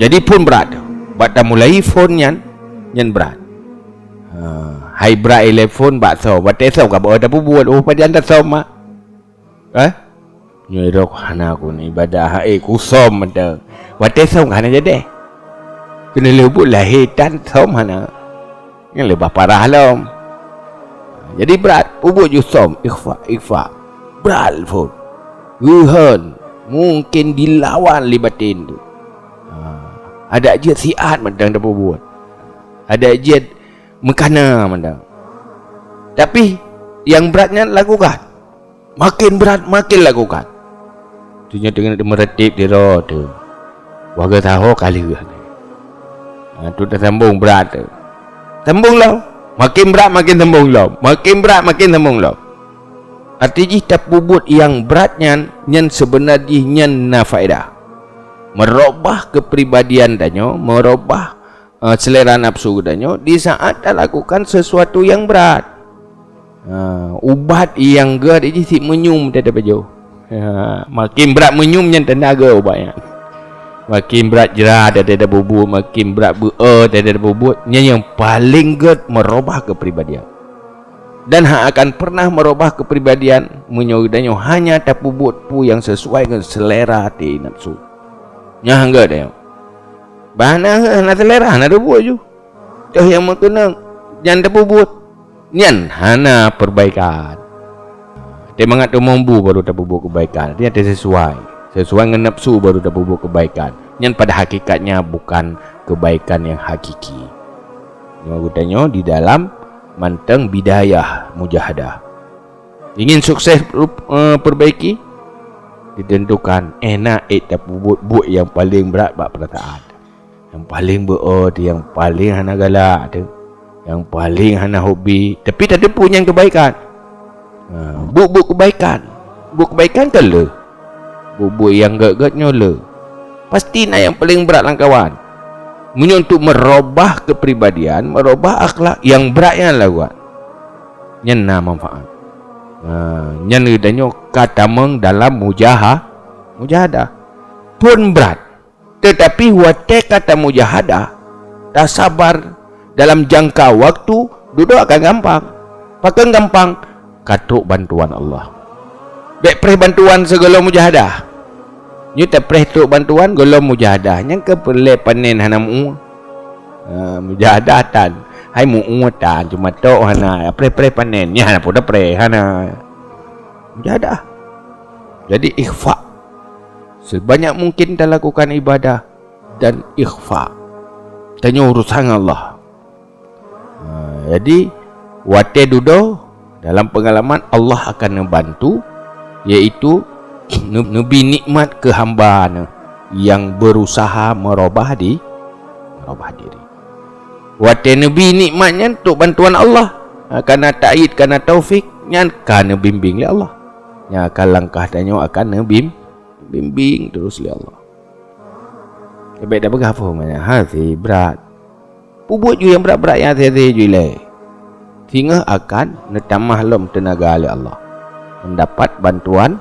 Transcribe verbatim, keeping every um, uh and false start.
Jadi phon brat. Bak tamulai phon nyan, nyan brat. Ha, hai brat ilée phon bak som. Watée som ka beu tapeubuet, oh pajan tasöm mak. Eh? Nyoe rok hana ku ni ibadah, eh, ku som mantong. Watée som ka hana jadi. Keuneuk leubuet lahé tan som hana. Nyang leubeh parah lom. Jadi brat, peubuet ju som, ikhfa, ikhfa. Brat phon. Geuhon, mungken dilawan lé batin tu. Ha, adak jeuet siat mantong tapeubuet. Adak jeuet meukana mantong. Tapi, nyang brat nyan lakukan. Makin brat, makin lakukan. Tunyok teungoh meureuteb di roh tu. Warga saho ka lheueh. Ha, tu tasambong brat tu. Sambong lom. Makin brat, makin sambong lom. Makin brat, makin sambong lom. Arti jih tapeubuet nyang brat nyan, nyan seubeuna jih nyan na faedah. Meurubah keupribadian tanyoe, meurubah eh, selera nafsu geutanyoe di saat talakukan sesuatu nyang brat. Ha, ubat nyang gét jih sit meunyum teuh tapajoh. Ha, makin brat meunyum nyan tanda gét ubat nyan. Makin brat jra teuh tapubuet, makin brat beu-e teuh tapubuet, nyan nyang paleng gét meurubah keupribadian. Dan hana akan pernah meurubah keupribadian meunyoe geutanyoe hanya tapubuet peue nyang sesuai ngon selera até nafsu. Nyan gét tanyoe. Bah hana, hana selera, hana tabuet ju. Toh nyang meukeunong, nyan tapubuet. Nyan hana perbaikan. Teumangat teumombu baru tapubuet kebaikan. Artinya teusesuai. Sesuai ngon nafsu baru tapubuet kebaikan. Nyan pada hakikatnya bukan kebaikan yang hakiki. Nyoe geutanyoe di dalam mantong bidayah mujahadah. Ingin sukses, eh, perbaiki? Ditentukan, eh, na ék tapubuet buet nyang paleng brat bak peurasaan. Nyang paleng beu-e tu, nyang paleng hana galak tu, nyang paleng hana hobi, tapi tateupeue nyan kebaikan. Ha, buet-buet kebaikan. Buet kebaikan kan le. Buet-buet nyang gét-gét nyoe le. Pasti na nyang paleng brat lam kawan. Meunyoe untuk meurubah keupribadian, meurubah akhlak, nyang brat nyan lawan. Nyan na manfaat. Ha, nyan geutanyoe ka tamong dalam mujaha-, mujahadah. Phon brat. Tetapi watée ka tamujahadah, tasabar dalam jangka waktu, dudoe akan gampang. Pakon gampang? Ka trok bantuan Allah. Bék preh bantuan sigohlom mujahadah. Nyoe tapreh trok bantuan gohlom mujahadah, nyang keu peureulée panen hana meu-ue. Ha, mujahadah tan. Hai meu-ue tan, cuma tok hana, preh-preh panen. Nyan hana pun tapreh, hana. Mujahadah. Jadi ikhfa. Sebanyak mungkin talakukan ibadah dan ikhfa. Tanyoe urusan Allah. Ha, jadi, watée dudoe, dalam peungalaman Allah akan neubantu, yaitu neu-, neubi nikmat keu hamba Neuh nyang berusaha meurubah di-, meurubah diri. Watée neubi nikmat nyan trok bantuan Allah, ha, kana ta'yid, kana taufik, nyan ka neubimbéng lé Allah. Nyan akan langkah tanyoe akan neubim-, bimbéng terus lé Allah. Bék tapeugah peue meunan, ha, si brat. Pubuet ju nyang brat-brat nyang asai-asai ju ilée. Singoh akan neutamah lom teunaga lé Allah. Mendapat bantuan